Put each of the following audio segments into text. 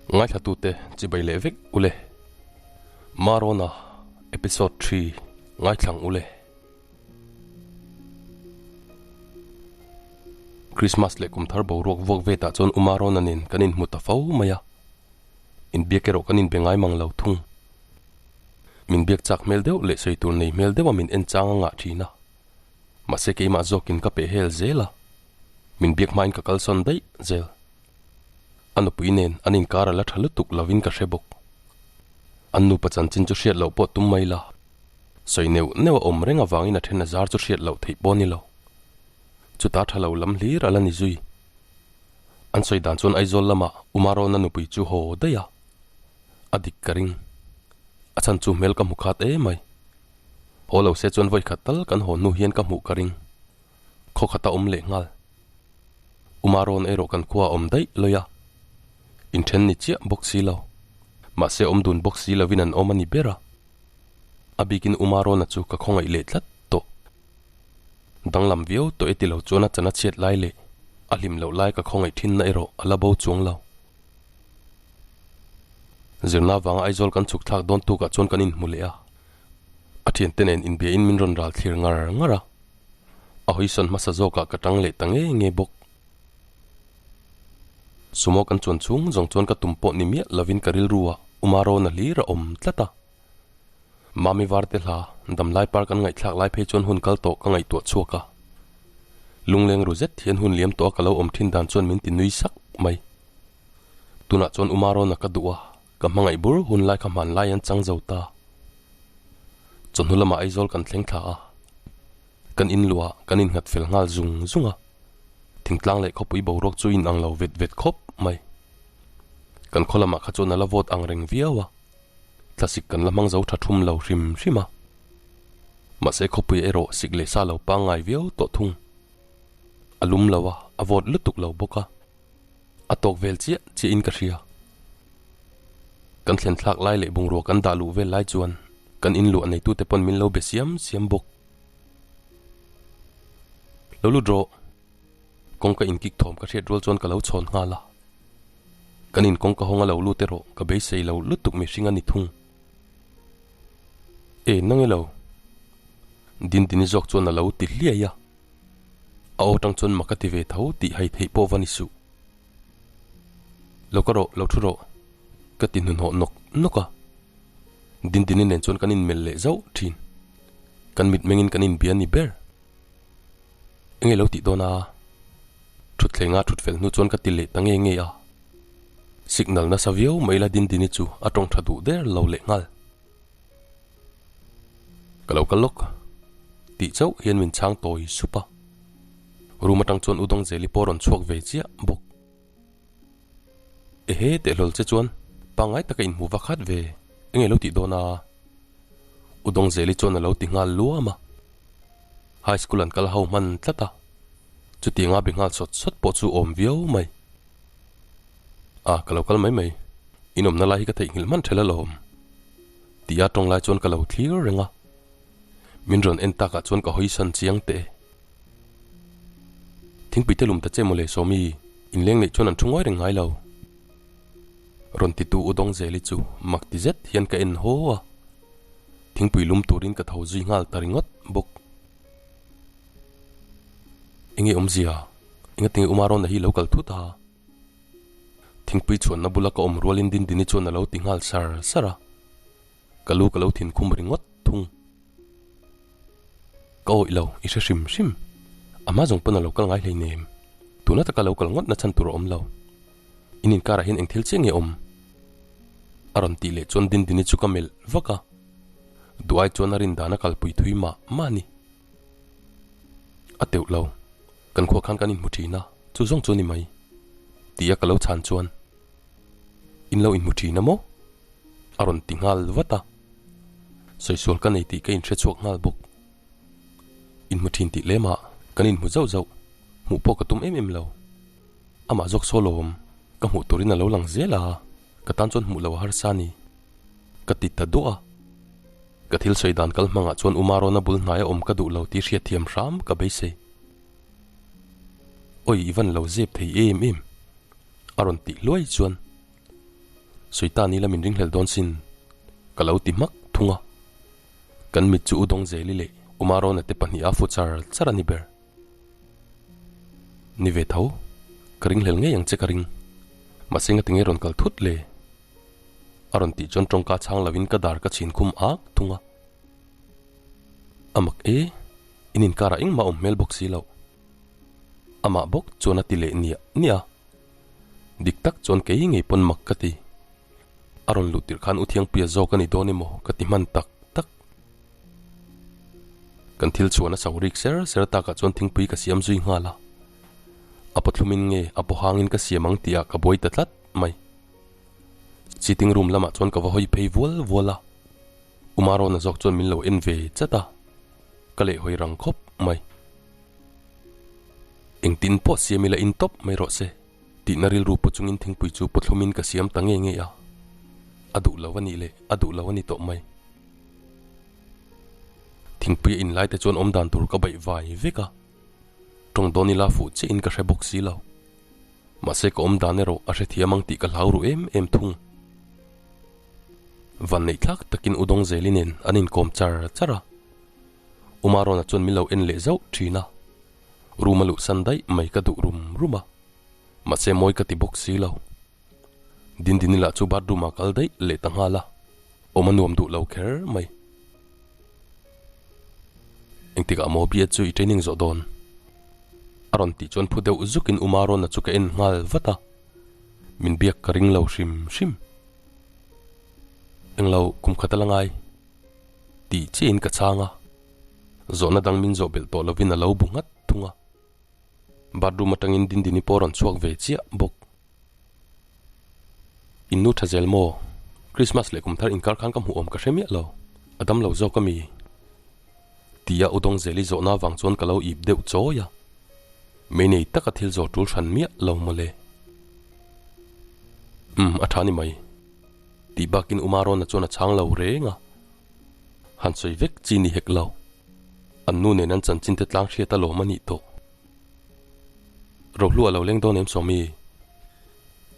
Ngaithlatute chibai leh vek ule. Marona episode thi ngaithlang ule. Christmas leh kum thar boruak vuak vetah chuan U Marona nen kan inhmu ta fo mai a. Inbiak erawh kan inbe ngai mang lo thung. Min biak chak hmel deuh leh sawi tur nei hmel deuha min en chang a ngah thin a. Mahse keimah zawkin ka peh hel zel a. Min biak hmain ka kalsawn daih zel. A nupui nen an inkar a la tha lutuk lovin ka hre bawk. An nupa chanchin chu hriat loh pawh tum mai la. Sawi neuh neuh a awm reng avangin a then a zar chu hriat loh theih pawh a ni lo. Chuta tha lo lam hlir a la ni zui. An sawi dan chuan Aizawl lamah Umarona nupui chu haw daih a. A dik ka ring. A chhan chu hmel ka hmu khat em mai. Haw lo se chuan vawi khat tal kan haw hnu hian ka hmuh ka ring. Khaw khat a awm leh nghal. Umaron erawh kan khua a awm daih lawi a. Inthen ni chiah bawk si lo. Mahse awm dun bawk si lovin an awm a ni ber a. A bikin Umarona chu ka khawngaih leh tlat tawh. Danglam viau tawh e ti lo chuan a chan a chhiat lai leh a hlim loh lai ka khawngaih thinna erawh a la bo chuang lo. Zirna vanga Aizawl kan chhuk thlak dawn tukah chuan kan inhmu leh a. A thiante nen inbiain min rawn ral thlir ngar ngar a. A hawisawn hmasa zawkah ka tang leh ta nge nge bawk. Sumo kan chuan chhung zawng chuan ka tum pawh ni miah lovin ka rilru ah Umarona hlir a awm tlat a. Mami Varte hla damlai par kan ngaihthlak lai phei chuan hun kal tawh ka ngaihtuah chhuak a. Lungleng ru zet hian hun liam tawh a ka lo awm thin dan chuan min ti nui sak mai. Tunah chuan Umarona ka duh a, ka hmangaih bur hun lai kha hmanlai an chang zo ta. Chawhnu lamah Aizawl kan thleng thla a, kan in luah kan innghat fel nghal zung zung a, thingtlang leh khawpui boruak chu in ang lo vet vet khawp mai. Kan khaw lamah kha chuan a la vawt ang reng viau a, thlasik kan la hmang zo tha thum lo hrim hrim a. Mahse khawpui erawh sik leh sa lo pangngai viau tawh thung. A lum lo a, a vawt lutuk lo bawk a. A tawk vel chiah chiah in ka hria. Kan thlen thlak lai leh bungrua kan dah luh vel lai chuan kan in luah neitute pawn min lo be siam siam bawk. Lo lut rawh. Kawngka in kik thawm ka hriat rual chuan ka lo chhawn nghal a. Kan in kawngka hawng a lo lut erawh ka beisei lo lutuk mihring a ni thung. E nang elo. Dindini zawk chuan a lo ti hliai a. A aw tang chuan mak a ti ve tho tih hai theih pawh va ni suh. Lo ka rawh, lo thu rawh, ka ti hnuhnawh nawk nawk a. Dindini nen chuan kan inmelh leh zauh thin. Kan mitmengin kan inbia ni ber. Enge lo tih dawn a? Thutthlengah thut fel hnu chuan ka ti leh ta nge nge a. Signal nasa viau mai la Dindini chu a tawng tha duh der lo leh nghal. Ka lo kal lawk tih chauh hian min chhang tawi sup a. Room atang chuan Udawng Zeli pawh a rawn chhuak ve chiah bawk. Ehe tehlawl che chuan pangngai taka inhmu va khat ve enge lo tih dawn a? Udawng Zeli chuan a lo ti nghal luam a. High school an kal ho hman tlat a, chutianga be nghal sawt sawt pawh chu awm viau mai. A, ka lo kal mai mai. In awmna lai hi ka theihnghilh hman ṭhel alawm. Tia ṭawng lai chuan ka lo thlir reng a. Min rawn en takah chuan ka hawi san chiang teh e. Thingpui te lum ta che mawle Sawmi, inleng neih chuan an ṭhu ngawi reng ngai lo. Rawn titu U Dawngzeli chu mak ti zet hian ka en haw a. Thingpui lum turin ka tho zui nghal ta ringawt bawk. Enge awmzia? Engatinge Umarona hi lo kal thut a? Thingpui chhuanna bula ka awm rualin Dindini chuan a lo ti nghal sar sar a, ka lu ka lo thin khum ringawt thung. Ka awih lo, i hre hrim hrim. A hma zawng pawn a lo kal ngai hleinem. Tuna taka lo kal ngawt na chhan tur a awm lo. In inkarah hian eng thil chiah nge awm? A rawn tih leh chuan Dindini chu ka melh vak a, duh ai chuan a rin dan a kalpui thui mah mah a ni. A teuh lo. Kan khua khan kan inhmu thin a, chu zawng chu a ni mai. Tia ka lo chhan chuan, In lo inhmu thin a maw? A rawn ti nghal vat a. Sawisual ka nei tih ka inhre chhuak nghal bawk. Inhmu thin tih lemah kan inhmu zauh zauh, hmuh pawh ka tum em em lo. Amah zawk saw lawm, ka hmuh turin a lo lang zel a, ka tan chuan hmuh lo a harsa a ni. Ka ti ta duah a. Ka thil sawi dan kal hmangah chuan Umarona bul hnaia awm ka duh lo tih hriatthiam hram ka beisei. Awi i van lo zep thei em em? A rawn tih hluai chuan. Sawi ta ni la min ringhlel dawn sin. Ka lo ti hmak thung a. Kan mit chu U Dawngzeli leh U Marona te pahniha fu char char a ni ber. Ni ve tho, ka ringhlel ngei ang che ka ring. Mahse nga tinge rawn kal thut le? A rawn tih chuan tawngka chhang lovin ka dar ka chhin khum ak thung a. A mak e, in inkarah engmah awm hmel bawk si loh. Amah bawk chuan a ti leh niah niah a. Dik tak chuan kei ngei pawn mak ka ti. A rawn luh tirh khan U Thiangpuia zawk a ni dawn emaw ka ti hman tak tak. Kan thil chhuan a so rik ser ser takah chuan thingpui ka siam zui nghal a. A pawthlumin nge a pawhangin ka siam ang tihah ka buai ta tlat mai. Sitting room lamah chuan ka va hawi phei vual vual a. U Marona zawk chuan min lo en ve chat a. Ka lehhawi rang khawp mai. Engtin pawh siam ila in tawp mai rawh se tihna rilru pu chungin thingpui chu pawthlumin ka siam ta nge nge a. A duh lo a nih leh a duh lo a ni tawh mai. Thingpui a inlai te chuan awm dan tur ka baih vai vek a, tawng dawn ila fuh chiah in ka hre bawk si lo. Mahse ka awm dan erawh a hrethiam ang tih ka hlau ru em em thung. Vanneih thlak takin U Dawngzeli nen an inkawm char char a, U Marona chuan min lo en leh zauh thin a, room a luhsan daih mai ka duh rum rum a, mahse mawi ka ti bawk si lo. Dindini lah chu bathroom ah kal daih leh ta nghal a, awm a nuam duh lo kher mai. Engtikah maw Bia chu i training zawh dawn? A rawn tih chuan phu deuh zukin U Marona chu ka en nghal vat a, min biak ka ring lo hrim hrim. Englo kum khat a la ngai tih chiahin ka chhang a, zawhna dang min zawh belh tawh lovin a lo bu nghat thung a. Bathroom atangin Dindini pawh a rawn chhuak ve chiah bawk. In nu tha zel maw? Christmas leh kum thar inkar khan ka hmuh awm ka hre miah lo. A dam lo zawk a mi? Tia U Dawngzeli zawhna avang chuan ka lo ip deuh chawi a. Mei nei taka thil zawh tul hran miah lo mawle. Umm a tha ni mai. Tih bakin U Marona chuan a chhang lo reng a. Han sawi vek chi ni hek lo. An nu nen an chanchin te tlang hriat alawm a nih tawh. Rohlu a lo leng dawn em Sawmi?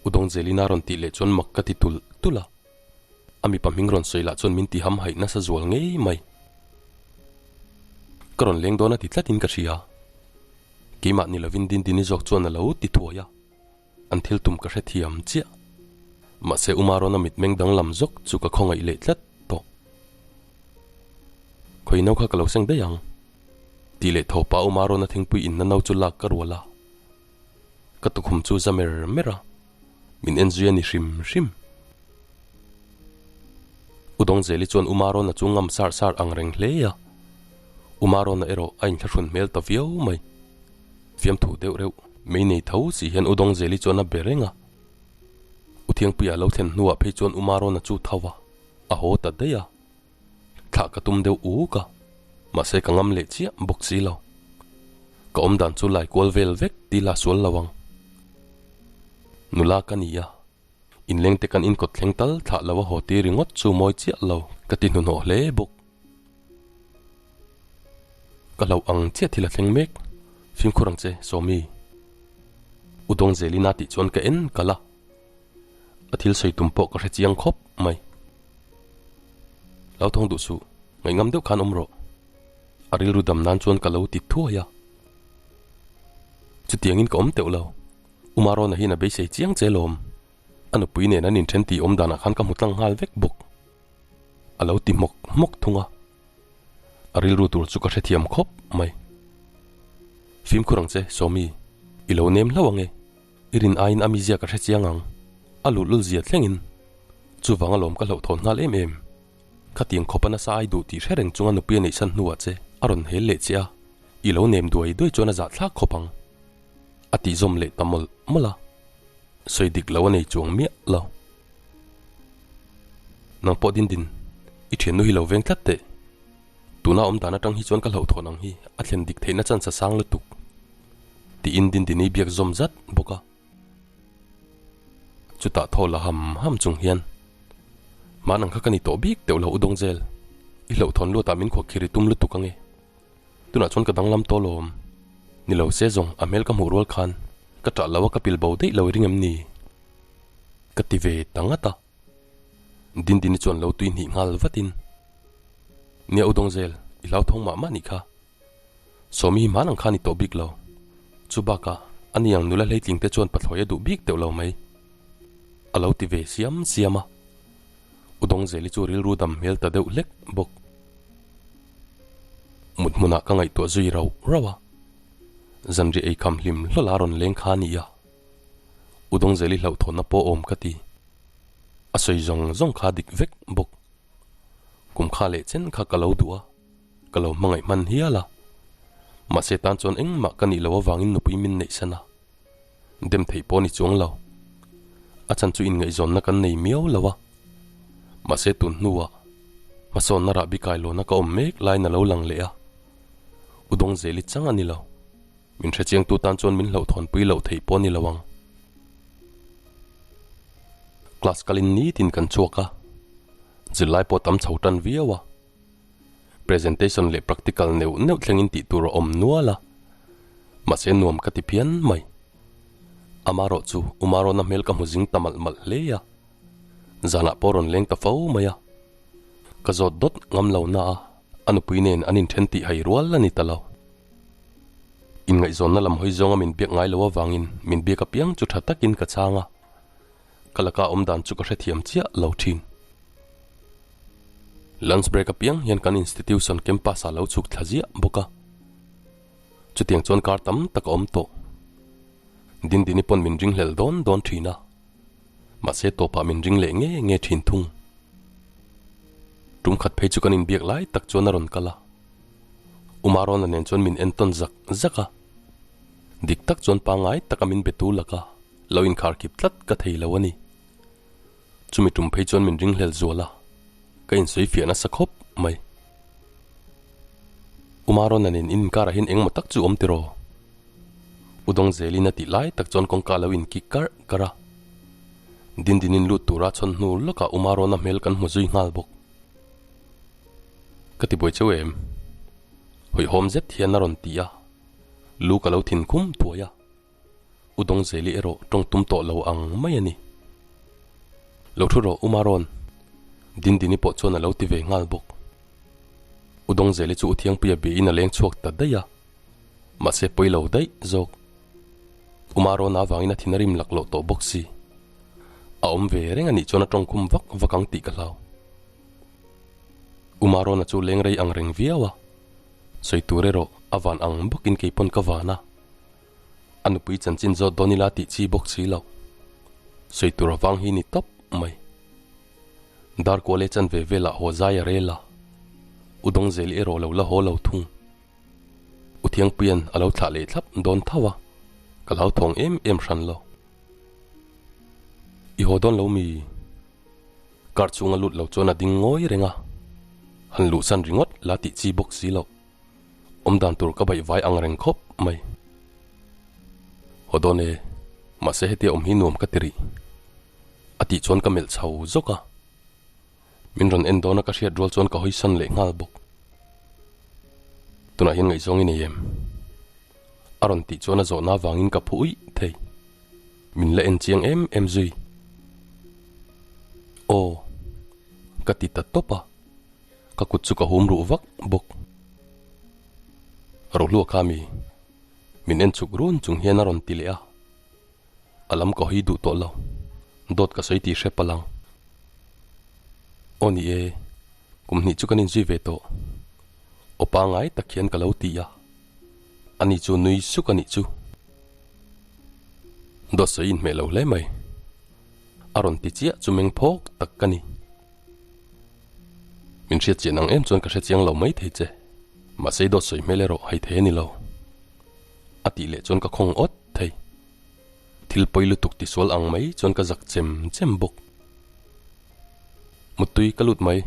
U Dawngzelina rawn tih leh chuan mak ka ti tulh tulh a. A mipa hming rawn sawi lah chuan min ti ham haih nasa zual ngei mai. Ka rawn leng dawn a ti tlatin ka hria. Keimah ni lovin Dindini zawk chuan a lo ti thuai a. An thil tum ka hrethiam chiah. Mahse U Marona mitmeng danglam zawk chu ka khawngaih leh tlat tawh. Khawi no kha ka lo seng daih ang. Tih leh thaw pah U Marona thingpui inna no chu lak ka rual a. Ka tukhum chu za mer mer a, min en zui a ni hrim hrim. U Dawngzeli chuan U Marona chu ngam sar sar ang reng hle a. U Marona erawh a inthlahrun hmel ta viau mai. Fiamthu deuh reuh mei nei tho si hian U Dawngzeli chuan a be reng a. U Thiangpuia lo thlen hnuah phei chuan U Marona chu tho a, a haw ta daih a. Thlah ka tum deuh uk a, mahse ka ngam leh chiah bawk si lo. Ka awm dan chu lai kual vel vek ti la sual lo ang. Nula ka ni a, inleng te kan inkawt thleng tal thlah lo a haw tir ringawt chu mawi chiah lo ka ti hnuhnawh hle bawk. Ka hlauh ang chiah thil a thleng mek, fimkhur ang che Sawmi. U Dawngzelina tih chuan ka en kalh a. A thil sawi tum pawh ka hre chiang khawp mai. Lo thawng duh suh, ngaihngam deuh khan awm rawh. A rilru dam nan chuan ka lo ti thuai a. Chutiangin ka awm teuh lo. U Marona hian a beisei chiang che lawm. A nupui nen an inthen tih awm danah khan ka hmu tlang nghal vek bawk. A lo ti hmawk hmawk thung a. A rilru tur chu ka hrethiam khawp mai. Fimkhur ang che, Sawmi. I lo nem hlauh ange. I rin aiin a mizia ka hre chiang ang. A luhlul zia thlengin. Chuvang alawm ka hlauhthawn nghal em em. Khatiang khawpa nasa ai duh tih hre reng chunga nupui a neihsan hnuah che a rawn hel leh che a, i lo nem duai duai chuan a zahthlak khawp ang. A tih zawm leh ta mawlh mawlh a. Sawi dik lo a nei chuang miah lo. Nang pawh din din, i thiannu hi lo veng tlat teh. Tuna awm dan atang hi chuan ka hlauhthawn ang hi a thlen dik theihna chance a sang lutuk. Tiin Dindini biak zawm zat bawk a. Chutah thaw la ham ham chung hian, Hman ang kha ka ni tawh bik deuh lo U Dawngzel, i hlauhthawn luatah min khuakhir i tum lutuk ange. Tunah chuan ka danglam tawh lawm. Ni lo se zawng a hmel ka hmuh rual khan ka ṭah lo a ka pil bo daih lo i ring em ni? Ka ti ve ta ngat a. Dindini chuan lo tui hnih nghal vatin, Nia u Dawngzel, i hlauthawng mah mah nih kha. Sawmi hi hman ang kha a ni tawh bik lo. Chu bakah, ani ang nula hleitling te chuan pathlawi a duh bik deuh lo mai. A lo ti ve siam siam a. U Dawngzeli chu rilru dam hmel ta deuh hlek bawk. Mut hmunah ka ngaihtuah zui rauh rauh a. Zanriah ei kham hlim hlawlh a rawn leng kha a ni a. U Dawngzeli hlauhthawnna pawh awm ka ti. A sawi zawng zawng kha dik vek bawk. Kum kha leh chen kha ka lo duh a, ka lo hmangaih hman hial a. Mahse tan chuan engmah ka nih loh avangin nupui min neih san a. Dem theih pawh ni chuang lo. A chan chu inngaihzawnna kan nei miau lo a. Mahse tun hnuah hmasawnna rahbi kailawna ka awm mek laiin a lo lang leh a. U Dawngzeli chang a ni lo. Min hrechiangtu tan chuan min hlauhthawnpui loh theih pawh a ni lo ang. Class kalin nitin kan chhuak a, zirlai pawh tam chho tan viau a. Presentation leh practical neuh neuh thlengin tih tur a awm nual a, mahse nuam ka ti phian mai. Amarawh chu Umarawna hmel ka hmu zing ta malh malh hle a, zanah pawh rawn leng ta fo mai a. Ka zawt dawt ngam lo na a, a nupui nen an inthen tih hai rual a ni ta lo. Inngaihzawnna lam hawi zawnga min biak ngai lo avangin min biak apiang chu tha takin ka chhang a, ka laka awm dan chu ka hrethiam chiah lo thin. Lunch break apiang hian kan institution campus ah lo chhuk thla ziah bawk a, chutiang chuan kar tam tak a awm tawh. Dindini pawn min ringhlel dawn dawn thin a, mahse tawpah min ring leh nge nge thin thung. Tum khat phei chu kan inbiak lai tak chuan a rawn kal a. Umarona nen chuan min entawn zak zak a, dik tak chuan pangngai taka min be tu laka lo inkharkhip tlat ka thei lo a ni. Chumi tum phei chuan min ringhlel zual a, ka insawi fiah nasa khawp mai. Umarona nen in inkarah hian engmaw tak chu awm tiraw? U Dawngzelin a tih lai tak chuan kawngka lo inkik karh karh a. Dindinin lut tura chhawn hnu lawkah Umarona hmel kan hmu zui nghal bawk. Ka ti buai cheu em? Hawihhawm zet hian a rawn ti a, lu ka lo thin khum thuai a, U Dawngzeli erawh tawng tum tawh lo ang mai a ni. Lo thu rawh U Marawn, Dindini pawh chuan a lo ti ve nghal bawk. U Dawngzeli chu U Thiangpuia biain a leng chhuak ta daih a, mahse pawi lo daih zawk. U Marawn avangin a thin a rim laklawh tawh bawk si. A awm ve reng a nih chuan a tawng khum vak vak ang tih ka hlau. U Marona chu leng rei ang reng viau a, sawi tur erawh a van ang bawkin kei pawn ka van a, a nupui chanchin zawt dawn ila tih chi bawk si lo. Sawi tur avang hi ni tawp mai. Dar kual e chan ve velah haw zai a rel a, U Dawngzeli erawh lo la haw lo thung. U Thiangpuia'n a lo thlah leh thlap dawn tho a, ka hlauthawng em em hran lo. I haw dawn lo mi? Car chhunga lut lo chuan a ding ngawi reng a, han luhsan ringawt la tih chi bawk si loh. Awm dan tur ka baih vai ang reng khawp mai. Haw dawn e, mahse hetia awm hi nuam ka ti rih. A tih chuan ka melh chho zawk a. Min rawn en dawn a ka hriat rual chuan ka hawisan leh nghal bawk. Tunah hian ngaihzawng i nei em? A rawn tih chuan a zawhna avangin ka phu uih thei. Min la en chiang em em zui. Aw. Ka ti ta tawp a, ka kut chu ka hum ruh vak bawk. Rohlua kha mi, min en chhuk run chung hian a rawn ti leh a. A lam ka hawi duh tawh lo, dawt ka sawi tih hre palh ang. Aw ni e, kum hnih chu kan inzui ve tawh. Aw pangngai tak hian ka lo ti a. Ani chu nui suk a nih chu. Dawt sawi inhmeh lo hle mai. A rawn ti chiah chu meng phawk tak ka ni. Min hriat chian ang em chuan ka hre chiang lo mai thei che. Mahse dawt sawi hmel erawh hai thei a ni lo. A tih leh chuan ka khawng awt thei. Thil pawi lutuk tisual ang mai chuan ka zak chem chem bawk. Muttui ka lut mai.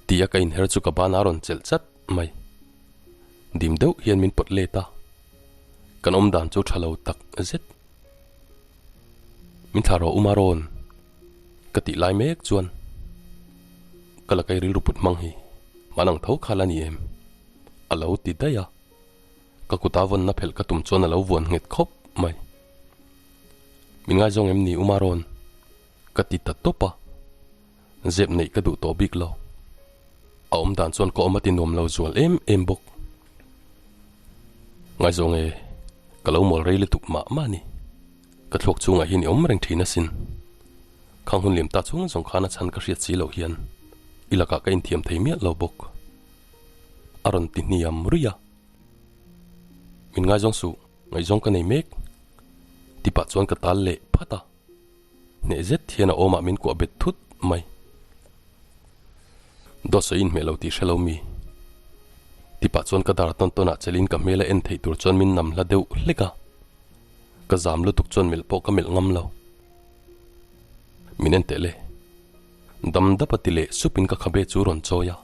Tia ka inher chu ka ban a rawn chelh chat mai. Dim deuh hian min pawt let a, kan awm dan chu tha lo tak zet. Min thlah rawh Uma rawn ka tih lai mek chuan ka la kai rilru put hmang hi hman ang tho kha la ni em? A lo ti daih a, ka kuta vawnna phelh ka tum chuan a lo vuan nghet khawp mai. Min ngaizawng em ni Uma rawn? Ka ti ta tawp a. Zep neih ka duh tawh bik lo. A awm dan chuan ka awm a ti nuam lo zual em em bawk. Ngaizawng e, ka lo mawl rei lutuk mah mah a ni. Ka thluak chungah hian i awm reng thin asin. Khang hun liam ta chung zawng khan a chhan ka hriat si loh hian i lakah ka inthiam thei miah lo bawk. A rawn ti hniam ruih a. Min ngaizawng suh, ngaihzawng ka nei mek. Ti pah chuan ka tal leh phat a. Hneh zet hian a awmah min kuah bet thut mai. Dawt sawi inhmeh lo tih hre lo mi. Ti pah chuan ka dar tawn tawnah chelin ka hmel a en theih tur chuan min nam hla deuh hlek a. Ka zam lutuk chuan melh pawh ka melh ngam lo. Min en teh le. Dam dap a ti leh supin ka khabe chu rawn chawi a.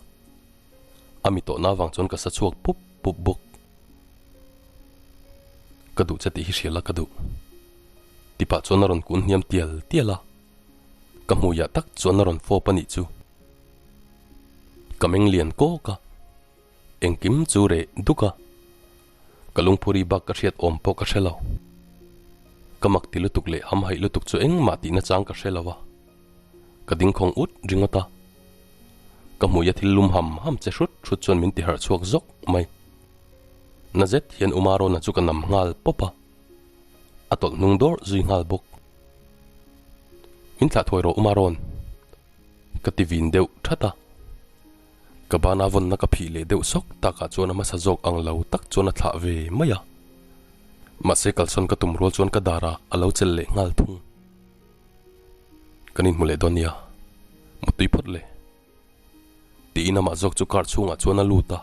A mi tawhna avang chuan ka sa chhuak pup pup bawk. Ka duh che tih hi hria la ka duh. Ti pah chuan a rawn kun hniam tial tial a. Ka hmuiah tak chuan a rawn fawp a nih chu. Ka meng lian kawk a. Engkim chu reh duk a. Ka lungphuri bak ka hriat awm pawh ka hre lo. Ka mak ti lutuk leh hamhaih lutuk chu engmah tihna chang ka hre lo a. Ka ding khawng ut ringawt a. Ka hmuia thil lum ham ham che hrut hrut chuan min ti harh chhuak zawk mai. Na zet hian Umarona chu ka nam nghal pawp a. A tawlh hnung dawrh zui nghal bawk. Min thlah thuai rawh Umaron. Ka ti vin deuh that a. Ka bana vawnna ka phih leh deuh sawk takah chuan a hmasa zawk ang lo tak chuan a thlah ve mai a. Mahse kalsawn ka tum rual chuan ka darah a lo chelh leh nghal thung. Kan inhmu leh dawn nia, mutui phawt le. Tiin amah zawk chu car chhungah chuan a lut a,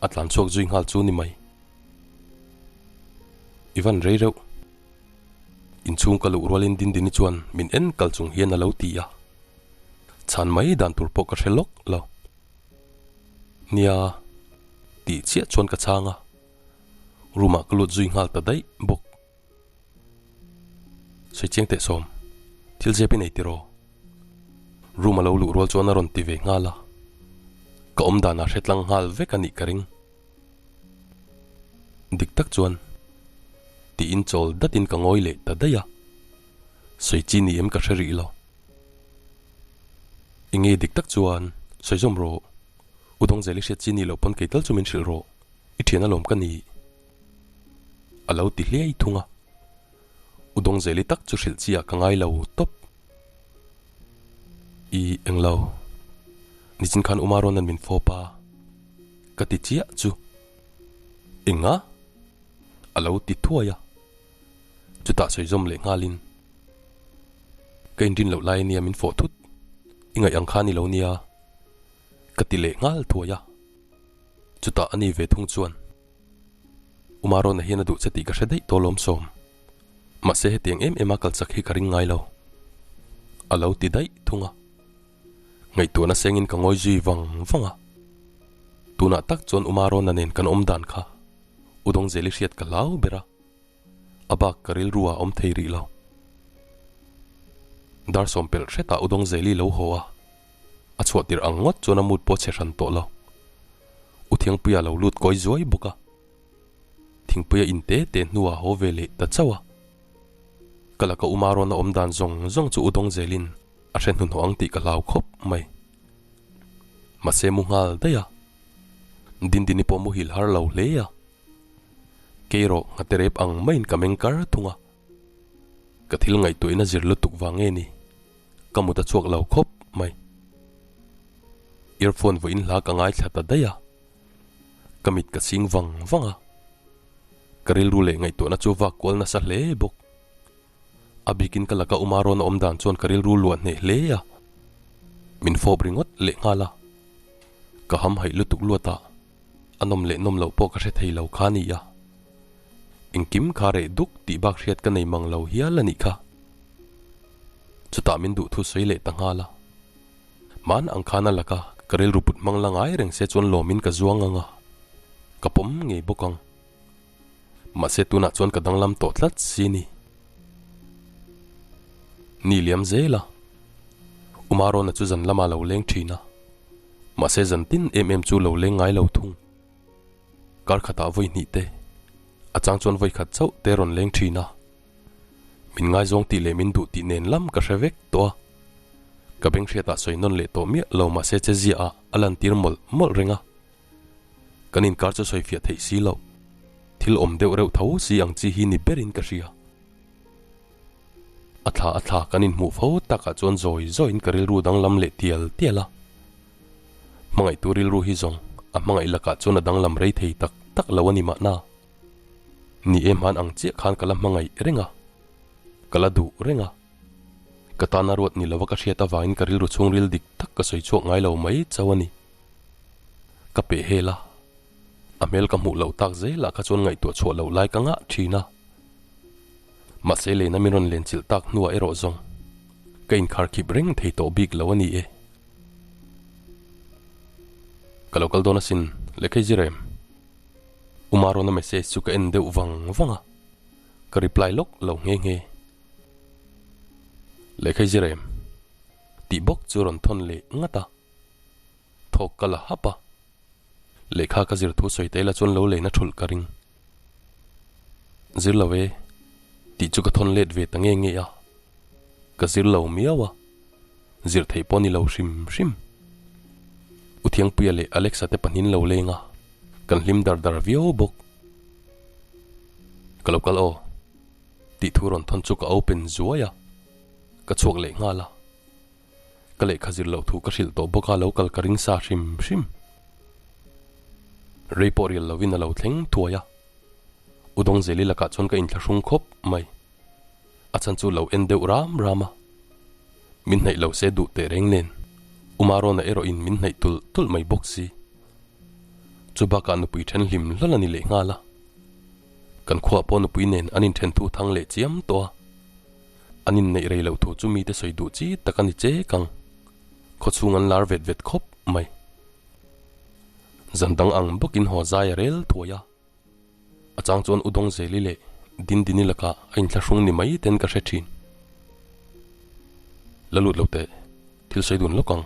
a tlan chhuak zui nghal chu ni mai. I van rei reuh. Inchhung ka luh rualin Dindini chuan min en kal chung hian a lo ti a. Chhan mai dan tur pawh ka hre lawk lo. Nia, tih chiah chuan ka chhang a, room ah ka lut zui nghal ta daih bawk. Sawi chiang teh sawm, thil zep i nei tiraw? Room a lo luh rual chuan a rawn ti ve nghal a, ka awm danah hre tlang nghal vek a nih ka ring. Dik tak chuan tiin chawl datin ka ngawi leh ta daih a, sawi chi ni em ka hre rih lo. Enge dik tak chuan sawi zawm rawh, U Dawngzeli hriat chi ni loh pawn kei tal chu min hrilh rawh, i thian alawm ka ni. A lo ti hliai thung a, U Dawngzeli tak chu hrilh chi ah ka ngai lo tawp. I englo, nichin khan Uma rawn an min fawp a, ka ti chiah chu. Enga? A lo ti thuai a, chutah sawi zawm leh nghalin, Ka inrin loh lai ania min fawh thut, i ngaih ang kha ni lo nia, ka ti leh nghal thuai a, chutah a ni ve thung chuan. Umarona hian a duh che tih ka hre daih tawh lawm sawm. Mahse hetiang em em a kal chak hi ka ring ngai lo. A lo ti daih thung a. Ngaihtuahna sengin ka ngawi zui vang vang a. Tunah tak chuan Umarona nen kan awm dan kha U Dawngzeli hriat ka hlau ber a. A bak ka rilru ah awm thei rih lo. Dar sawm pelh hretah U Dawngzeli lo haw a. A chhuah tirh ang ngawt chuan a mood pawh chhe hran tawh lo. U Thiangpuia lo lut kawi zuai bawk a. Thingpuia in te te hnuah haw ve leh ta chauh a. Ka laka U Marawna awm dan zawng zawng chu U Dawngzelin a hre hnuhnawh ang tih ka hlau khawp mai. Mahse mu nghal daih a. Dindini pawh muhil har lo hle a. Kei rawh nghate rep ang maiin ka meng kar thung a. Ka thil ngaihtuahina zir lutuk vang nge ni? Ka mut a chhuak lo khawp mai. Earphone vawiin hla ka ngaithla ta daih a, ka mit ka ching vang vang a. Ka rilru leh ngaihtuahna chu vak kual nasa hle bawk. A bikin ka laka Uma rawn a awm dan chuan ka rilru luah hneh hle a, min fawp ringawt leh nghal a. Ka hamhaih lutuk luat a, a nawm leh nawm loh pawh ka hre thei lo kha a ni a. Engkim kha reh duk tih bak hriat ka nei mang lo hial a nih kha. Chutah min duh thu sawi leh ta nghal a. Hman ang khan a laka ka rilru put hmang la ngai reng se chuan lawmin ka zuang ang a, ka pawm ngei bawk ang. Mahse tunah chuan ka danglam tawh tlat si ni. Ni liam zel a, Umarona chu zan lamah lo leng thin a, mahse zan tin em em chu lo leng ngai lo thung. Kar khatah vawi hnih te, a chang chuan vawi khat chauh te rawn leng thin a. Min ngaizawng tih leh min duh tih nen lam ka hre vek tawh a. Ka beng hriatah sawi nawn leh tawh miah lo mahse che ziah ah a lantir mawlh mawlh reng a. Kan inkar chu sawi fiah theih si loh. Thil awm deuh reuh tho si ang chi hi ni berin ka hria. A thla a thla kan inhmuh fo takah chuan zawi zawiin ka rilru danglam leh tial tial a. Hmangaihtu rilru hi zawng a hmangaih lakah chuan a danglam rei thei tak tak lo a ni mahna. Ni e hman ang chiah khan ka la hmangaih reng a, ka la duh reng a. Ka tana ruat ni lova ka hriat avangin ka rilru chhungril dik tak ka sawi chhuak ngai lo mai chauh a ni. Ka peh hel a, a hmel ka hmuh loh tak zelah kha chuan ngaihtuah chhuah loh lai ka ngah thin a. Mahse lena min rawn lenchilh tak hnuah erawh zawng ka inkharkhip reng thei tawh bik lo a ni e. Ka lo kal dawn asin, lehkha i zir em? Uma rawna message chu ka en deuh vang vang a, ka reply lawk lo nghe nghe. Lehkha i zir em? Tih bawk chu rawn thawn leh ngat a, thawk ka la hap a. Lehkha ka zir thu sawi te la chuan lo lei na thulh ka ring. Zir lo e, tih chu ka thawn let ve ta nge nge a, ka zir lo miau a. Zir theih pawh ni lo hrim hrim. U Thiangpuia leh Alexa te pahnin lo leng a, kan hlim dar dar viau bawk. Ka lo kal aw, tih thu rawn thawn chu ka open zuai a, ka chhuak leh nghal a. Ka lehkha zir loh thu ka hrilh tawh bawk a lo kal ka ring sa hrim hrim. Rei pawh rial lovin a lo thleng thuai a, U Dawngzeli lakah chuan ka inthlahrung khawp mai. A chhan chu lo en deuh ram ram a, min hnaih lo se duh teh reng nen U Marona erawh in min hnaih tulh tulh mai bawk si. Chu bakah nupui then hlim hlawl a ni leh nghal a, kan khuaah pawh nupui nen an inthen thu thang leh chiam tawh a, an inneih rei loh thu chu mite sawi duh chi tak a ni chek ang, khawchhung an lar vet vet khawp mai. Zan dang ang bawkin haw zai a rel thuai a. A chang chuan U Dawngzeli leh Dindini lakah a inthlahrung ni mai ten ka hre thin. La lut lo teh, thil sawi dun lawk ang.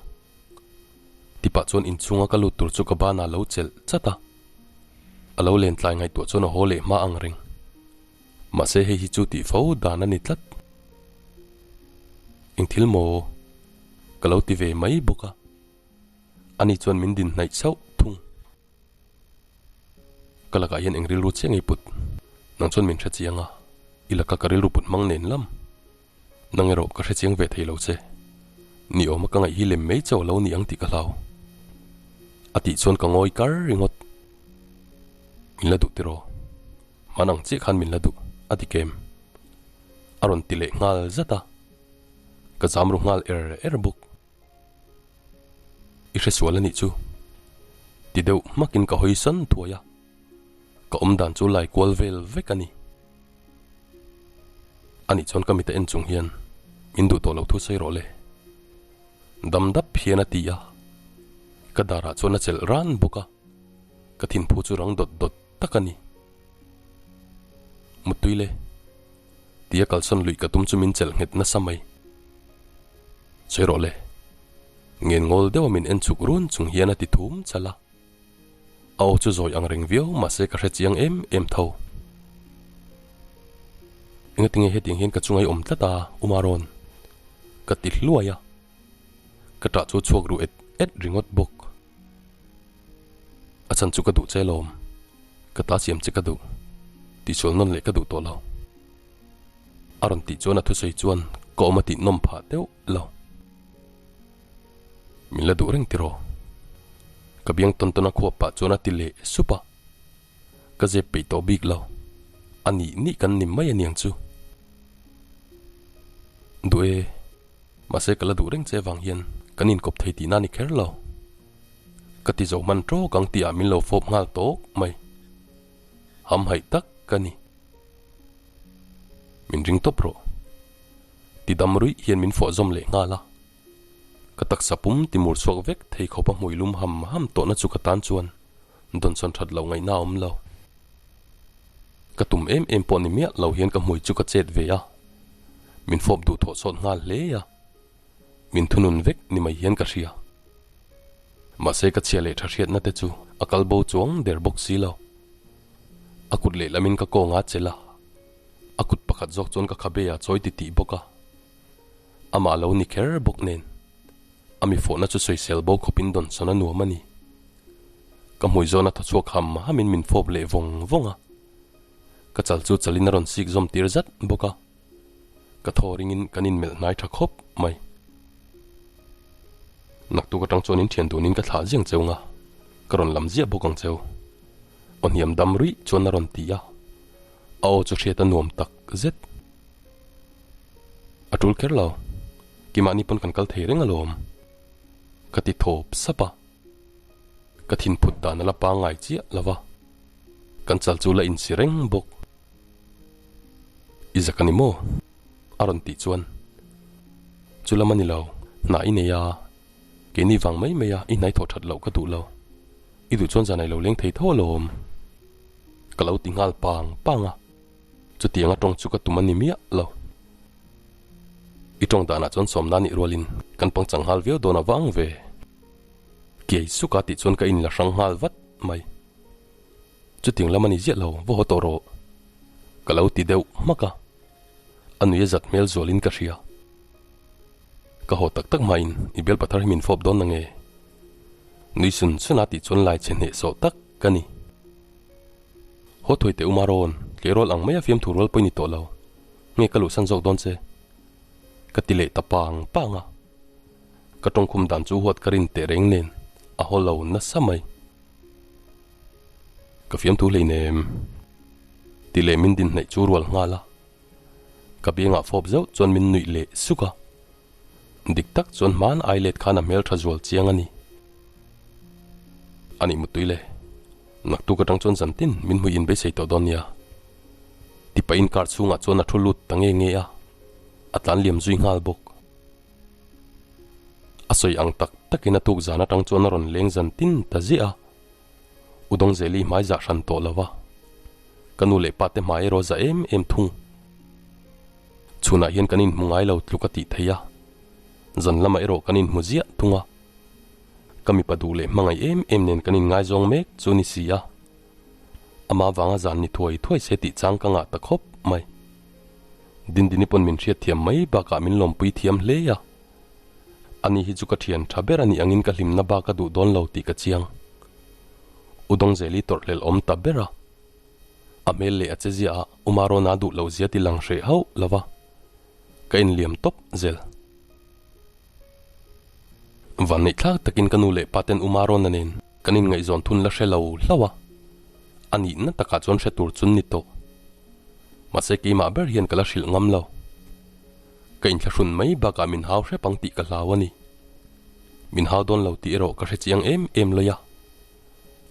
Tipah chuan inchhunga ka lut tur chu ka banah lo chelh chat a. A lo len tlai ngaihtuah chuan a haw leh hma ang reng. Mahse hei hi chu tih fo dan a ni tlat. Eng thil maw? Ka lo ti ve mai bawk a. Ani chuan min din hnaih chauh thung. Ka lakah hian eng rilru chiah ngei put? Nang chuan min hre chiang a, i laka ka rilru put hmang nen lam. Nang erawh ka hre chiang ve thei lo che. Ni awma ka ngaih hi lem mai chauh a lo ni ang tih ka hlau. A tih chuan ka ngawi kar ringawt. Min la duh tiraw? Hman ang chiah khan min la duh, a ti kem. A rawn ti leh nghal zat a. Ka zam ru nghal er er bawk. I hresual a nih chu. Ti deuh hmakin ka hawi san thuai a, ka awm dan chu lai kual vel vek a ni. Ani chuan ka mita en chung hian min duh tawh lo thu sawi rawh le. Dam dap hian a ti a, ka darah chuan a chelh ran bawk a, ka thinphu chu rang dawt dawt tak a ni. Muttui le. Tia kalsawn luih ka tum chu min chelh nghet nasa mai. Sawi rawh le. Ngen ngawl deuha min en chhuk run chung hian a ti thum chal a. A aw chu zawi ang reng viau mahse ka hre chiang em em tho. Engatinge hetiang hian ka chunga i awm tlat a, Umaron? Ka ti hluai a. Ka ṭah chu chhuak ru et et ringawt bawk. A chhan chu ka duh che lawm. Ka ta siam che ka duh. Tihsual nawn leh ka duh tawh lo. A rawn tih chuan a thusawi chuan ka awm a tih nawm phah deuh lo. Min la duh reng tiraw? Ka biang tawn tawn a khuap pah chuan a ti leh sup a. Ka zep peih tawh bik lo. A nih nih kan ni mai aniang chu. Duh e. Mahse ka la duh reng che avang hian kan inkawp thei tihna a ni kher lo. Ka ti zo hman tawk ang tihah min lo fawp nghal tawk mai. Hamhaih tak ka ni. Min ring tawp rawh. Ti dam ruih hian min fawh zawm leh nghal a. Ka taksa pum ti mur chhuak vek thei khawp a hmui lum ham ham tawhna chu ka tan chuan dawnsawn that loh ngaihna a awm lo. Ka tum em em pawh ni miah lo hian ka hmui chu ka chet ve a. Min fawp duh thawh sawt nghal hle a. Min thunun vek ni mai hian ka hria. Mahse ka chhia leh tha hriatna te chu a kal bo chuang der bawk si lo. A kut lehlamin ka kawng a chelh a, a kut pakhat zawk chuan ka khabe a chawi titih bawk a. Amah lo ni kher bawk nen. A mi fawhna chu sawisel bo khawpin dawnsawn a nuam a ni. Ka hmui zawna thaw chhuak ham hamin min fawp leh vawng vawng a. Ka chal chu chalin a rawn sik zawm tir zat bawk a. Ka thaw ringin kan inmelh hnai tha khawp mai. Naktuk atang chuan in thian dunin ka thlah ziang cheu nga, ka rawn lam ziah bawk ang cheu. Aw hniam dam ruih chuan a rawn ti a, a aw chu hriat a nuam tak zet. A tul kher lo, kimahni pawn kan kal thei reng alawm, ka ti thawp sap a. Ka thinphut dan a la pangngai chiah lo va, kan chal chu la insi reng bawk. I zak a ni maw? A rawn tih chuan, Chu lam a ni lo, hna i nei a, keini vang mai mai a i hnai thawh that loh ka duh lo. I duh chuan zanai lo leng thei tho alawm. Ka lo ti nghal pang pang a, chutiang a tawng chu ka tum a ni miah lo. I tawng danah chuan sawmna nih rualin kan pangchang nghal viau dawn avang ve. Kiai suka tih chuan ka inla hrang nghal vat mai. Chutiang lam a ni ziah lo, va haw tawh rawh. Ka lo ti deuh hmak a, a nui a zat hmel zualin ka hria. Ka haw tak tak hmain i bial pathar hi min fawp dawn na nge? Nui sun sun a tih chuan lai chhe hnehsawh tak ka ni. Haw thawi teh uma rawn, tleirawl ang maia fiamthu rual pawh i ni tawh lo. Nge ka luhsan zawk dawn che? Ka ti leh ta pang pang a. Ka tawngkhum dan chu huat ka rin teh reng nen a haw lo nasa mai. Ka fiamthu hleinem. Ti leh min din hnaih chu rual nghal a. Ka biangah fawp zeuh chuan min nuih leh suk a. Dik tak chuan hman ai let khan a hmeltha zual chiang a ni. A nih mutui le. Naktuk atang chuan zantin min hmui in beisei tawh dawn nia. Ti pahin car chhungah chuan a thu lut ta nge nge a. A tlan liam zui nghal bawk. A sawi ang tak takin a tuk zan atang chuan a rawn leng zan tin ta ziah a, U Dawngzeli hmai zah hran tawh lo va, ka nu leh pa te hmai erawh za em em thung. Chhunah hian kan inhmu ngai lo tluk a tih theih a, zan lamah erawh kan inhmu ziah thung a, ka mipa duh leh hmangaih em em nen kan inngaizawng mek chu ni si a, ama vanga zan ni thuai thuai se tih chang ka ngah ta khawp mai. Dindini pawn min hriatthiam mai bakah min lawmpui thiam hle a. Ani hi chu ka thian tha ber a nih angin ka hlimna bak a duh dawn lo tih ka chiang. U Dawngzeli tawrhhlelh awm ta ber a. A hmel leh a che ziah a, U Marona duh loh zia ti lang hreh hauh lo va. Ka inliam tawp zel. Vanneih thlak takin ka nu leh pa ten U Marona nen kan inngaihzawn thun la hre lo hlauh a. A nihna takah chuan hre tur chun ni tawh. Mahse keimah ber hian ka la hrilh ngam lo. Ka inthlahrun mai bakah min hau hrep ang tih ka hlau a ni. Min hau dawn lo tih erawh ka hre chiang em em lawih a.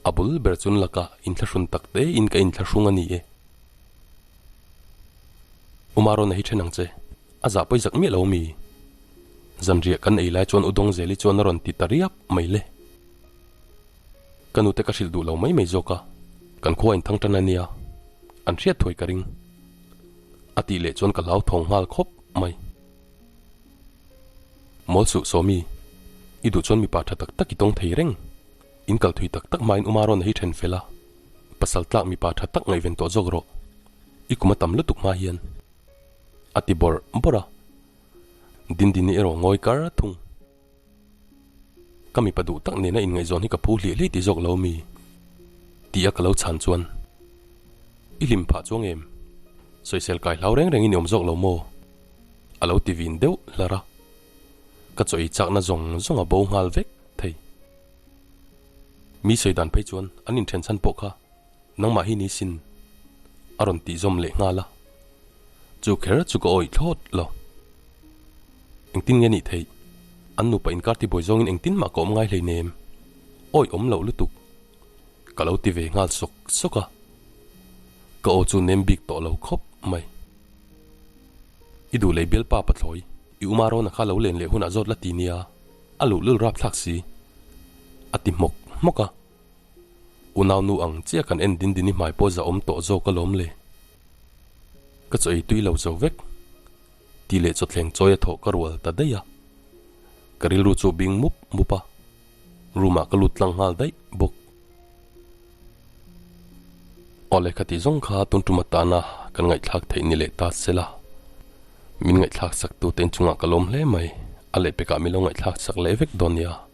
A bul ber chun lakah inthlahrun tak te in ka inthlahrung a ni e. Uma rawn a hi then ang che. A zah pawi zak miah lo mi. Zanriah kan ei lai chuan U Dawngzeli chuan a rawn ti ta riap mai le. Ka nute ka hrilh duh lo mai mai zawk a, kan khua in thang tan a nia, an hriat thuai ka ring. A tih leh chuan ka hlauthawng nghal khawp mai. Mawl suh Sawmi, i duh chuan mipa tha tak tak i tawng thei reng. In kal thui tak tak hmain Uma rawn a hi then fel a, pasal tlak mipa tha tak ngaihven tawh zawk rawh. I kum a tam lutuk hma hian. A ti bawrh bawrh a, Dindini erawh ngawi kar thung. Ka mipa duh tak nena inngaihzawn hi ka phu hliah hliah ti zawk lo mi? Tih a ka lo chhan chuan, I hlim phah chuang em? Sawisel kai hlau reng rengin i awm zawk lo maw? A lo ti vin deuh hlar a. Ka chaw ei chakna zawng zawng a bo nghal vek thei. Mi sawi dan phei chuan an inthen chhan pawh kha nangmah hi ni sin a rawn tih zawm leh nghal a. Chu kher chu ka awih thlawt lo. Engtin nge nih theih? An nupa inkar tibuai zawngin engtin mah ka awm ngai hleinem. Awih awm loh lutuk. Ka lo ti ve nghal sawk sawk a. Ka aw chu nem bik tawh lo khawp mai. I duh lei bialpa pathlawi, i uma rawna kha lo len leh hunah zawt la ti nia, a luh lul rapthlak si. A ti hmawk hmawk a. Unau nu ang chiah kan en din din i hmai pawh za awm tawh zawk alawm le. Ka chaw ei tui lo zo vek. Ti leh chawthleng chawi a thawh ka rual ta daih a. Ka rilru chu bing mup mup a, room ah ka lut tlang nghal daih bawk. Aw lehkha tih zawng kha tun tum atana kan ngaihthlak theih ni leh ta se la, min ngaihthlak sak tu te inchungah ka lawm hle mai. A lehpekah min lo ngaihthlak sak leh vek dawn nia.